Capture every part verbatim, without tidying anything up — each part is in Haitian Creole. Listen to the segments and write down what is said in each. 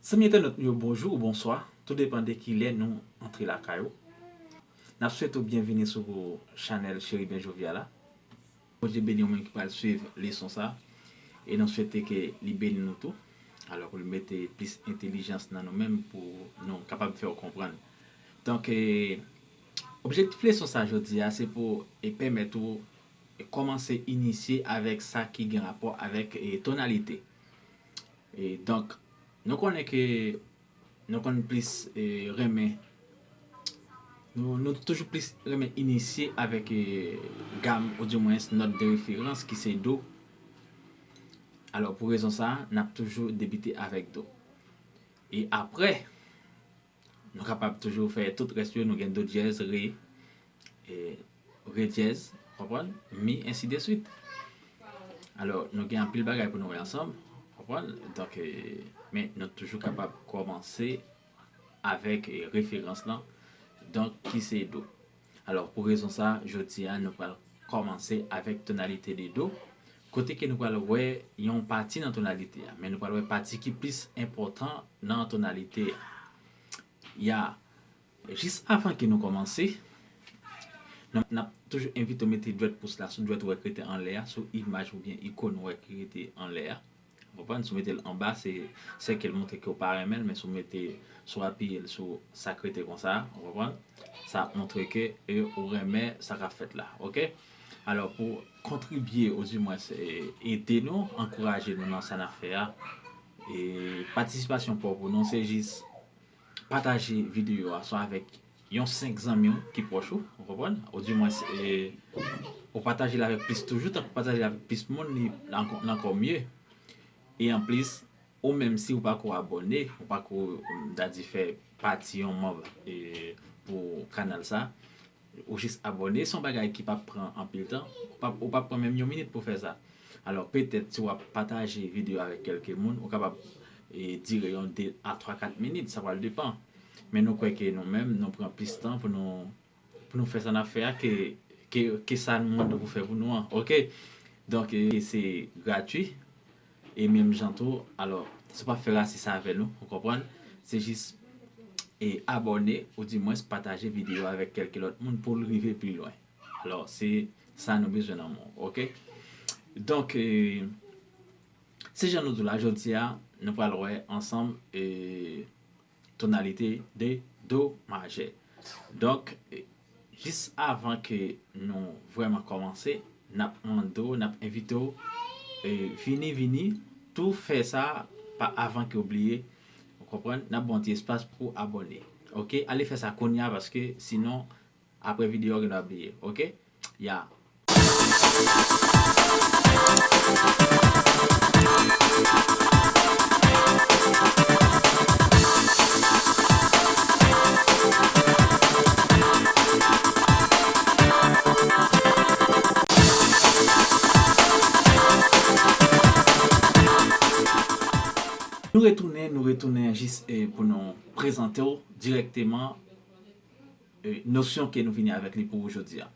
Zanmi entènot nou yo, bonjou ou bonswa, tou depann de kilè nou antre lakay ou. N ap swete w byenvini sou chanèl Cheriben Jovia la. Bondye beni w menm ki pral swiv leson sa. E nou swete ke li beni nou tou. Alò, pou l mete plis entèlijans nan nou menm, pou nou kapab fè w konprann. Donk, e, objektif leson sa jodi a, se pou e pèmèt ou e kòmanse inisye avèk sa ki gen rapò avèk e tonalite. E donk, nou konnen ke nou konn plis e renmen, nou, nou toujou plis renmen inisye avèk e gam, oudimwens nòt de referans ki se do. Alò, pou rezon sa, n ap toujou debite avèk do. E apre, nou kapab toujou fè tout rès yo, nou gen do dyèz, re, e, re dyèz, konprann, mi, ensi de swit. Alò, nou gen anpil bagay pou nou wè ansanm, konprann? Donk, e, men nou toujou kapab kòmanse avèk e referans lan, donk, ki se do. Alò, pou rezon sa, jodi a, nou pral kòmanse avèk tonalite de do, kote ke nou pral wè yon pati nan tonalite a, men nou pral wè pati ki plis enpòtan nan tonalite a. Ya, jis avan ke nou kòmanse, n ap, n ap toujou envite w mete dwèt pous la sou dwèt ou wè ki rete anlè a, sou imaj oubyen ikòn ou wè ki rete anlè a. Ou konprann? Si w mete l anba, se, se ke l montre ke w pa renmen l, men si w mete, si w apiye l sou sa k rete konsa, ou konprann? Sa ap montre ke, e, ou renmen sa k ap fèt la, oke? Alò, pou kontribye, oudimwens, e, ede nou, ankouraje nou nan sa n ap fè a, e, patisipasyon pa w pou nou, se jis pataje videyo a, swa avèk yon senk zanmi w ki pwòch ou, ou konprann? Oudimwens, e, ou pataje l avèk plis toujou, tank ou pataje l avèk plis moun, li, l ankò, l ankò mye. E anplis, ou menm, si ou pako abòne, ou pako, m ta di, fè pati yon manm, e, pou kanal sa, ou jis abòne, se yon bagay ki p ap pran anpil tan, ou p ap, ou p ap pran menm yon minit pou fè sa. Alò, petèt, si w ap pataje videyo avèk kèlke moun, ou kapab, e, dire yon de a twa, kat minit, sa pral depann. Men nou kwè ke nou menm, nou pran plis tan pou nou, pou nou fè sa n ap fè a ke, ke, ke sa nou mande w pou fè pou nou an, oke? Donk, e, se gratui. E menm jan tou, alò, si w pa fè rasis avè nou, ou konprann? Se jis, e, abòne, oudimwens pataje videyo avèk kèlke lòt moun pou l rive pi lwen. Alò, se sa nou bezwen nan men w, oke? Donk, e, se jan nou di w la, jodi a, nou pral wè ansanm, e, tonalite de do majè. Donk, e, jis avan ke nou vrèman kòmanse, n ap mande w, n ap envite w, e, vini, vini, tou fè sa pa avan ke w bliye, ou konprann, n ap ba w yon ti espas pou w abòne. Oke? Ale fè sa kounye a, paske sinon, apre videyo a, w gen dwa bliye. Oke? Ya. Nou retounen, nou retounen jis, e, pou nou prezante w dirèkteman, e, nosyon ke nou vini avèk li pou ou jodi a.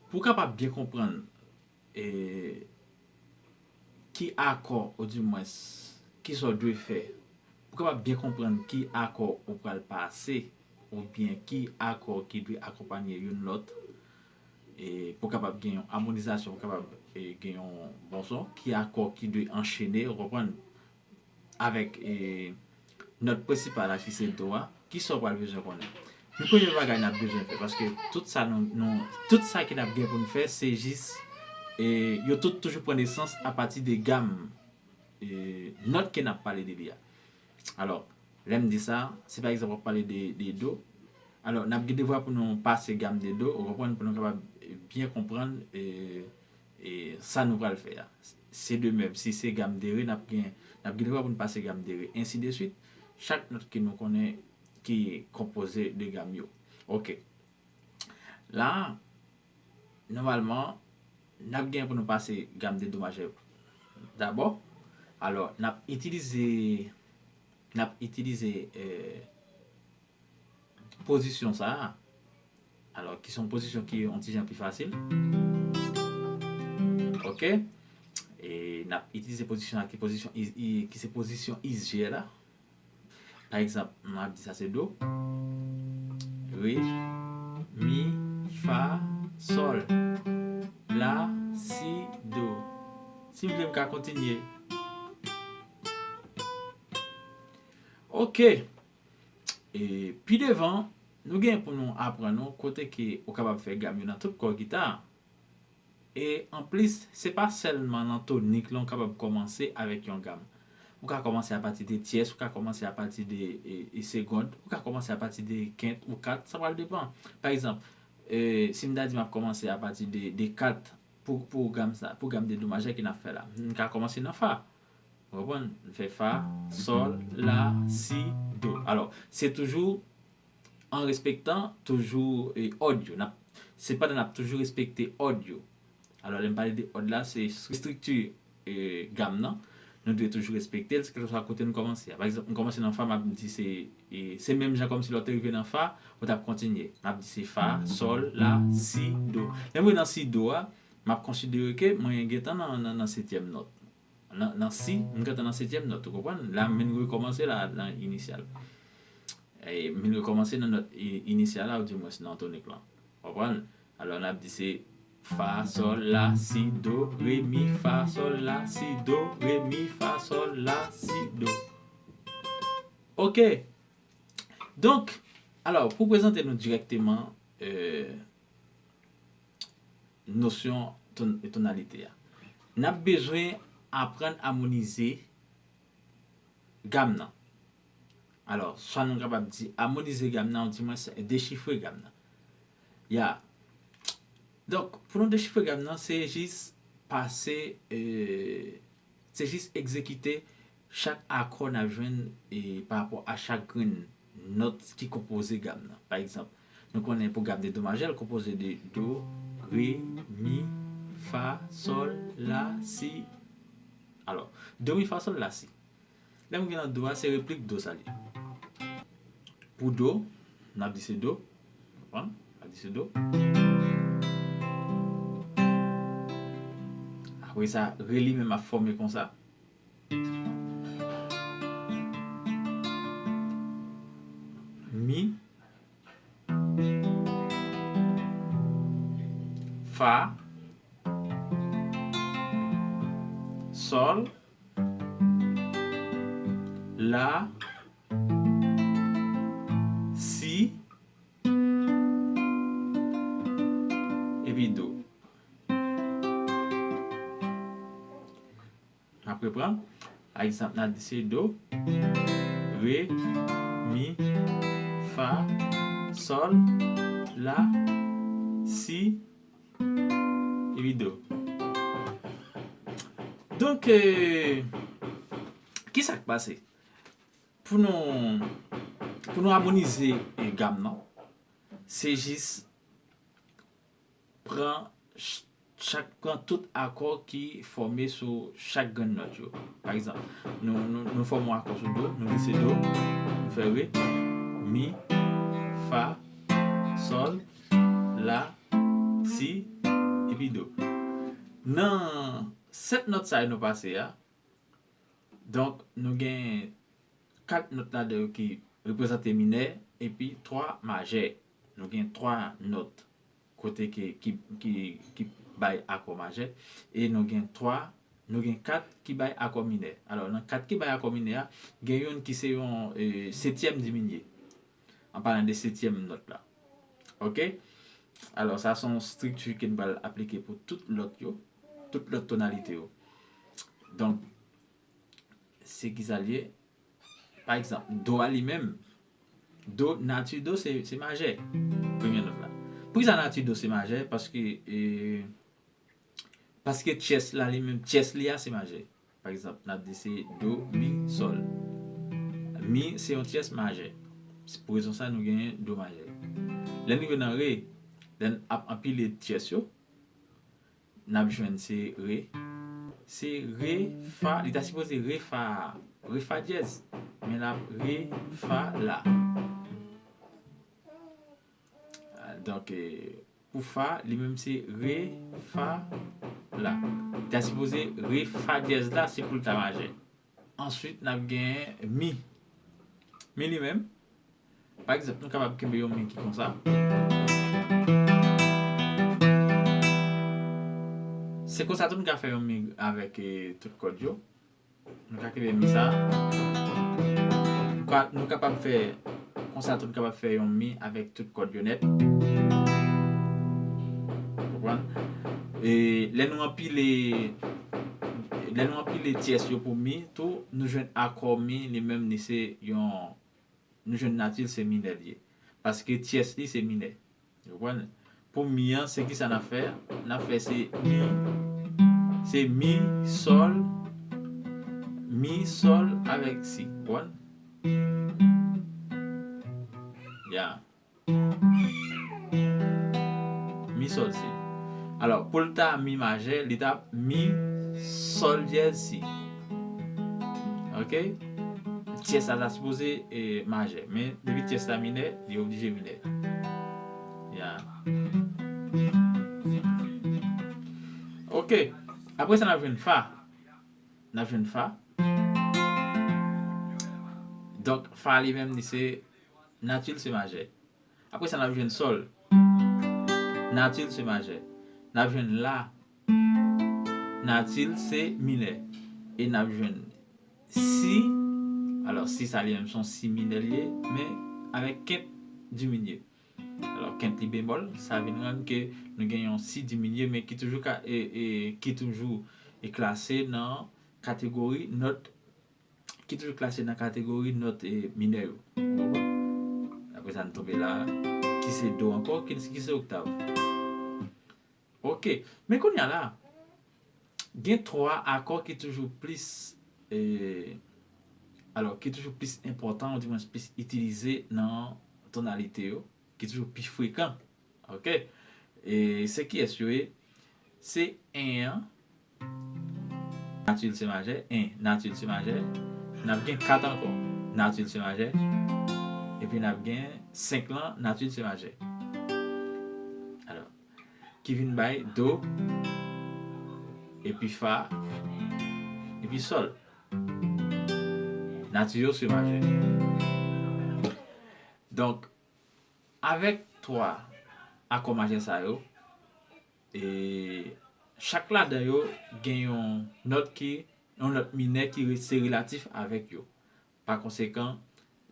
Pou w kapab byen konprann, e, ki akò, oudimwens, ki sa w dwe fè, pou w kapab byen konprann ki akò ou pral pase, oubyen ki akò ki dwe akonpanye youn lòt, e, pou w kapab gen yon amonizasyon, pou w kapab, e, gen yon bon son, ki akò ki dwe anchene, ou konprann? Avèk, e, nòt prensipal la ki se do a, kisa w pral bezwen konnen? Men premye bagay n ap bezwen fè, paske tout sa nou, nou, tout sa ke n ap gen pou n fè, se jis, e, yo tout toujou pran nesans apati de gam, e, nòt ke n ap pale de li a. Alò, lè m di sa, si pa egzanp w ap pale de, de do, alò, n ap gen devwa pou nou pase gam de do, ou konprann, pou nou kapab byen konprann, e, e sa nou pral fè a. Se de menm, si se gam de re, n ap gen, n ap gen dwa pou n pase gam de re, ensi de swit. Chak nòt ke nou konnen ki konpoze de gam yo. Oke. La, nòmalman, n ap gen pou nou pase gam de do majè dabò. Alò, n ap itilize, n ap itilize, eh, pozisyon sa a. Alò, ki se yon pozisyon ki yon ti jan pi fasil. Oke. E n ap itilize pozisyon sa a, ki pozisyon is-, i-, ki se pozisyon izye la. Pa egzanp, m ap di sa se do, re, mi, fa, sòl, la, si, do. Si m vle, m ka kontinye. Oke. E pi devan, nou gen pou nou aprann nou kote ke ou kapab fè gam yo nan tout kò gita. E anplis, se pa sèlman nan tonik lan ou kapab kòmanse avèk yon gam. Ou ka kòmanse apati de tyès, ou ka kòmanse apati de e, e segond, ou ka kòmanse apati de kent ou kat, sa pral depann. Pa egzanp, e, si m ta di m ap kòmanse apati de, de kat pou, pou gam sa, pou gam de do majè ke n ap fè la, m ka kòmanse nan fa. Ou konprann? M fè fa, sòl, la, si, do. Alò, se toujou an respektan toujou e, òd yo. N ap, se pandan n ap toujou respekte òd yo. Alò, lè m pale de òd la, se estrikti e, gam nan. Nou dwe toujou respekte l, kèlkeswa kote n kòmanse a. Pa egzanp, m kòmanse nan fa, m ap di se, e, se menm jan kòmsi lè w te rive nan fa, ou t ap kontinye. M ap di se fa, sòl, la, si, do. Lè m rive nan si do a, m ap konsidere ke mwen gentan nan, nan, nan setyèm nòt. Nan, nan si, m gentan nan setyèm nòt, ou konprann? La, m vin rekòmanse la, nan inisyal. E, m vin rekòmanse nan nòt i- inisyal la, ou dimwens nan tonik lan. Konprann? Alò, n ap di se fa, sòl, la, si, do, re, mi, fa, sòl, la, si, do, re, mi, fa, sòl, la, si, do. Oke. Donk, alò, pou prezante nou dirèkteman, e, nosyon ton- tonalite a, n ap bezwen aprann amonize gam nan. Alò, swa nou kapab di amonize gam nan, ou dimwens dechifre gam nan. Ya. Donk, pou nou dechifre gam nan, se jis pase, e, se jis egzekite chak akò n ap jwenn e, pa rapò a chak grenn nòt ki konpoze gam nan. Pa egzanp, nou konnen pou gam de do majè, l konpoze de do, re, mi, fa, sòl, la, si. Alò, do, mi, fa, sòl, la, si. Lè m gen nan do a, se replik do sa li ye. Pou do, n ap di se do. Konprann? N ap di se do. Apre sa, re li menm ap fòme konsa. Mi, fa, sòl, la, si, epi do. N ap reprann. Pa egzanp, n a di se do, re, mi, fa, sòl, la, si, epi do. Donk, e, kisa k pase? Pou nou, pou nou amonize e, gam nan, se jis pran ch- chak, pran tout akò ki fòme sou chak grenn nòt yo. Pa egzanp, nou, nou, nou fòme yon akò sou do, nou di se do, nou fè re, mi, fa, sòl, la, si, epi do. Nan sèt nòt sa yo nou pase a, donk, nou gen kat nòt ladan yo ki reprezante minè, epi twa majè. Nou gen twa nòt kote ke, ki, ki, ki bay akò majè, e nou gen twa, nou gen kat ki bay akò minè. Alò, nan kat ki bay akò minè a, gen youn ki se yon e, setyèm diminye. An palan de setyèm nòt la. Oke? Alò, sa se yon estrikti ke n pral aplike pou tout lòt yo, tout lòt tonalite yo. Donk, se kisa l ye? Pa egzanp, do a li menm, do, nati do se, se majè, premye nòt la. Poukisa nati do se majè? Paske, e, paske tyès la li menm, tyès li a se majè. Pa egzanp, n ap di se do, mi, sòl. Mi se yon tyès majè. Se pou rezon sa nou genyen do majè. Lè n rive nan re, lè n ap anpile tyès yo, n ap jwenn se re. Se re, fa, li ta sipoze re, fa, re, fa dyèz. Men l ap re, fa, la. Donk, e, pou fa, li menm se re, fa, la. Li ta sipoze re, fa dyèz la, se pou l ta majè. Answit, n ap gen mi. Mi li menm, pa egzanp, nou kapab kenbe yon mi ki konsa. Se konsa tou nou ka fè yon mi avèk, eh, tout kòd yo. Nou ka kenbe mi sa. Nou ka, nou kapab fè konsa tou, nou kapab fè yon mi avèk tout kòd yo nèt. Konprann? E lè nou anpile, lè nou anpile tyès yo pou mi tou, nou jwenn akò mi, li menm li se yon, nou jwenn nati l se minè l ye. Paske tyès li se minè. Ou konprann? Pou mi an, se ki sa n ap fè? N ap fè se mi, se mi, sòl, mi, sòl avèk si. Ou konprann? Ya. Mi, sòl, si. Alò, pou l ta mi majè, li t ap mi, sòl dyèz, si. Oke? Tyès la ta sipoze, eh, majè. Men, depi tyès la minè, li oblije minè. Ya. Oke. Apre sa, n ap jwenn fa. N ap jwenn fa. Donk, fa li menm, li se, nati l se majè. Apre sa, n ap jwenn sòl. Nati l se majè. N ap jwenn la. Nati l se minè. E n ap jwenn si. Alò, si sa li menm se yon si minè l ye, men avèk kent diminye. Alò, kent li bemòl, sa vin rann ke nou gen yon si diminye, men ki toujou ka, e, e, ki toujou e klase nan kategori nòt, ki toujou klase nan kategori nòt, e, minè yo. Ou konprann? Apre sa, n tonbe la, ki se do ankò, ki, ki se oktav. Oke, men kounye a la, gen twa akò ki toujou plis, e, alò, ki toujou plis enpòtan, ou dimwens plis itilize nan tonalite yo, ki toujou pi frekan. Oke? E se kiyès yo ye? Se en an, nati l se majè, en, nati l se majè. N ap gen kat ankò, nati l se majè. Epi n ap gen senk lan, nati l se majè. Alò, ki vin bay do, epi fa, epi sòl. Nati yo se majè. Donk, avèk twa akò majè sa yo, e chak ladan yo gen yon nòt ki, yon nòt minè ki re-, se relatif avèk yo. Pa konsekan,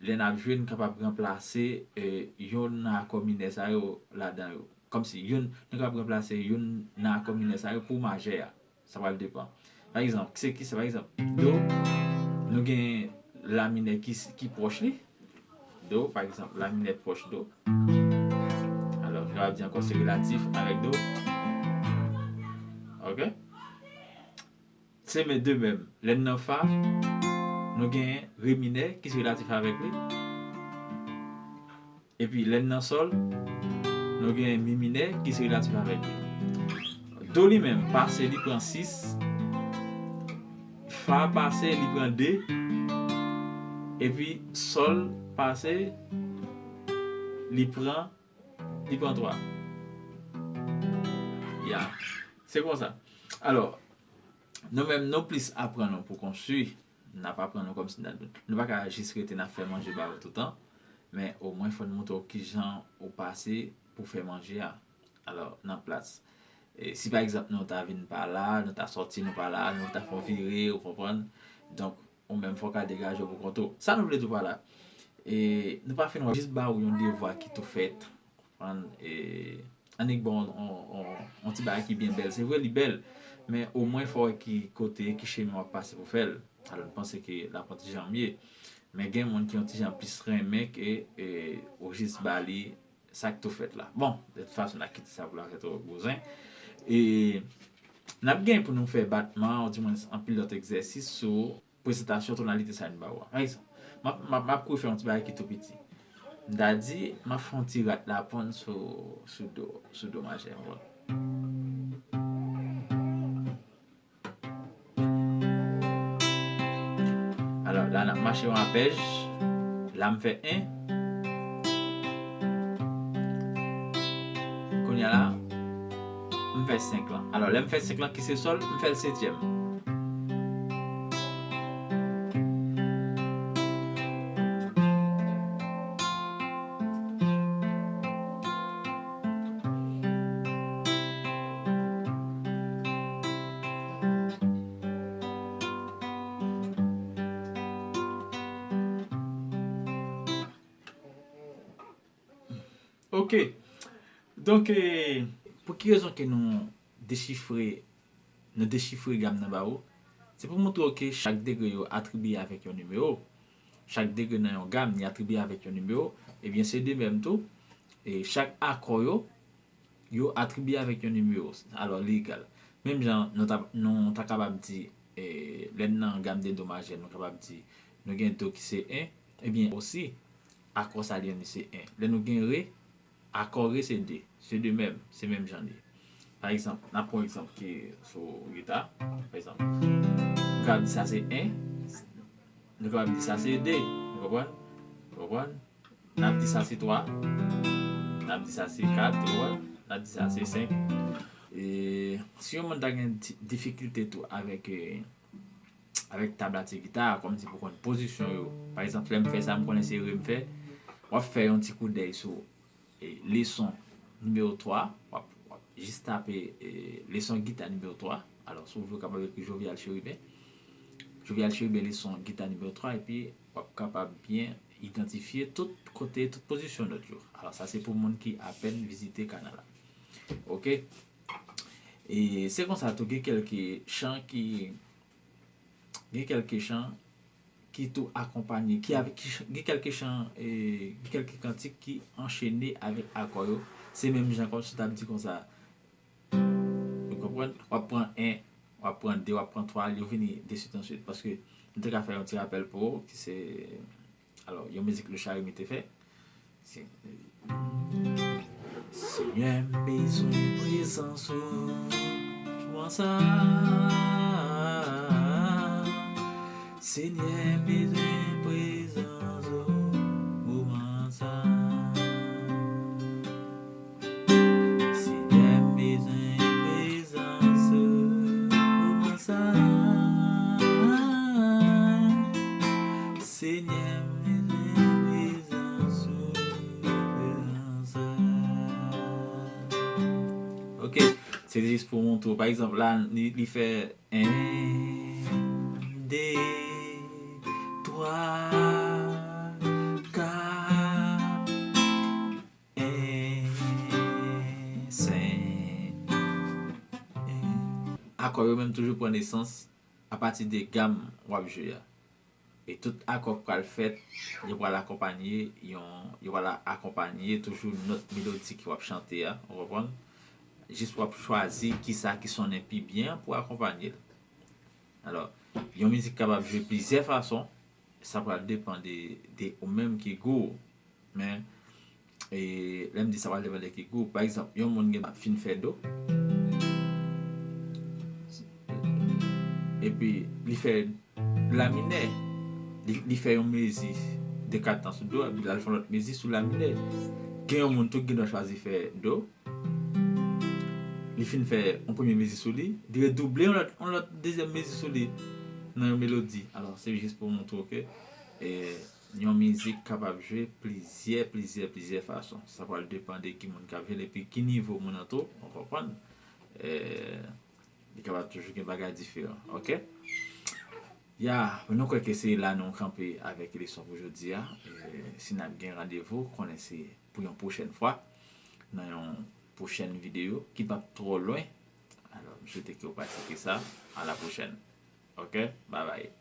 lè n ap jwe, n kapab ranplase, e, youn nan akò minè sa yo ladan yo. Kòmsi youn, nou kapab ranplase youn nan akò minè sa yo pou majè a. Sa pral depann. Pa egzanp, se ki sa, pa egzanp, do, nou gen la minè ki, ki pwòch li. Do, pa egzanp, la minè pwòch do. Alò, nou kapab di ankò se relatif avèk do. Oke? Se men de menm. Lè n nan fa, nou gen re minè ki se relatif avèk li. Epi lè n nan sòl, nou gen mi minè ki se relatif avèk li. Do li menm pase, li pran sis. Fa pase, li pran de. Epi sòl pase, li pran, li pran twa. Ya. Se konsa. Alò, nou menm, nou plis aprann nou pou konstwi. N ap aprann nou kòmsi n, nou pa ka jis rete n ap fè manje ba yo toutan. Men omwen, fò n montre w kijan ou pase pou fè manje a. Alò, nan plas. E si pa egzanp, nou ta vin pa la, nou ta sòti, nou pa la, nou ta fè w vire, ou konprann? Donk, ou menm, fò w ka degaje w pou kont ou. Sa nou vle di w pa la? E nou pa fin wè, jis ba w yon devwa ki tou fèt. Konprann? E annik bon, on, on, on ti bagay ki byen bèl. Se vre, li bèl, men omwen fò w wè ki kote, ki chemen w ap pase pou fè l. Alò, m panse ke l ap yon ti jan mye. Men gen moun ki yon ti jan plis renmen ke, e, ou jis ba li sa k tou fèt la. Bon, de tout fason, n a kite sa pou la fè twò bouzen. E n ap gen pou nou fè batman, ou dimwens anpil lòt egzèsis sou prezantasyon tonalite sa yo n ba w a. Pa egzanp, m ap, m ap, m ap kouri fè yon ti bagay ki tou piti. M ta di, m ap fè yon ti rat laponn sou, sou do, sou do majè, w konprann? Alò, la, n ap mache yon apèj. La, m fè en. Kounye a la, m fè senk lan. Alò, lè m fè senk lan ki se sòl, m fè l setyèm. Ok. Donk, eh, pou ki rezon ke nou dechifre, nou dechifre gam nan ba ou? Se pou montre w ke chak degre yo atribye avèk yon nimewo. Chak degre nan yon gam, li atribye avèk yon nimewo. Ebyen, se de menm tou. E chak akò yo, yo atribye avèk yon nimewo. Alò, li egal. Menm jan nou ta, nou ta kapab di, eh, lè n nan gam de do majè, nou kapab di nou gen do ki se en, ebyen osi, akò sa li menm li se en. Lè nou gen re, akò re se de. Se de menm, se menm jan li. Pa egzanp, n ap pran egzanp ki sou gita. Pa egzanp, nou kapab di sa se en, nou kapab di sa se de. Ou konprann? Ou konprann? N ap di sa se twa. N ap di sa se kat, ou konprann? N ap di sa se senk. E si yon moun ta gen di-, difikilte tou avèk, eh, avèk tablati gita a, kòmsi pou konn pozisyon yo. Pa egzanp, lè m fè sa, m konnen se re m fè. W ap fè yon ti koudèy sou, eh, leson nimewo twa, w ap, w ap jis tape, eh, leson gita nimewo twa. Alò, si w vle, w kapab ekri Jovial Chérubin. Jovial Chérubin, leson gita nimewo twa, epi w ap kapab byen idantifye tout kote, tout pozisyon nòt yo. Alò, sa se pou moun ki apèn vizite kanal la. Ok? E se konsa tou, gen kèlke chan ki, gen kèlke chan ki tou akonpanye, ki avèk, ki ch-, gen kèlke chan, e, gen kèlke kantik ki anchene avèk akò yo. Se menm jan kòmsi w t ap di konsa. Ou konprann? W ap pran en, w ap pran de, w ap pran twa, yo vini de swit an swit. Paske m te ka fè yon ti rapèl pou ou, ki se, alò, yon mizik Louchard Remy te fè. Se, Senyè, m bezwen prezans ou, moman sa. Senyè, m bezwen prezans ou, moman sa. Senyè, m bezwen prezans ou, moman sa. Senyè, m bezwen prezans ou, prezans ou. Ok, se jis pou montre w. Pa egzanp, la, li, li fè en, de, twa, kat, en, senk, en. Akò yo menm toujou pran nesans apati de gam w ap jwe a. E tout akò k pral fèt, yo pral akonpanye yon, yo pral akonpanye toujou nòt melodik w ap chante a, ou konprann? Jis w ap chwazi kisa ki sonnen pi byen pou akonpanye l. Alò, yon mizik kapab jwe plizyè fason, sa pral depann de, de ou menm ki gou w. Men, e, lè m di sa pral depann de ki gou w. Pa egzanp, yon moun gen fin fè do, epi li fè la minè, li, li fè yon mezi de kat tan sou do, epi l al fè yon lòt mezi sou la minè. Gen yon moun tou ki gen dwa chwazi fè do, li fin fè yon premye mezi sou li, li redouble yon lòt, yon lòt dezyèm mezi sou li nan yon melodi. Alò, se jis pou montre w ke, e, yon mizik kapab jwe plizyè, plizyè, plizyè fason. Sa pral depann de ki moun k ap jwe l epi ki nivo moun an tou, ou konprann? E, li kapab toujou gen bagay diferan, ok? Ya, nou kwè ke se la nou kanpe avèk leson pou jodi a. E, si n ap gen randevou, konnen se pou yon pwochèn fwa, nan yon pwochèn videyo ki p ap twò lwen. Alò, m swete ke w pratike sa. A la pwochèn. Ok? Babay.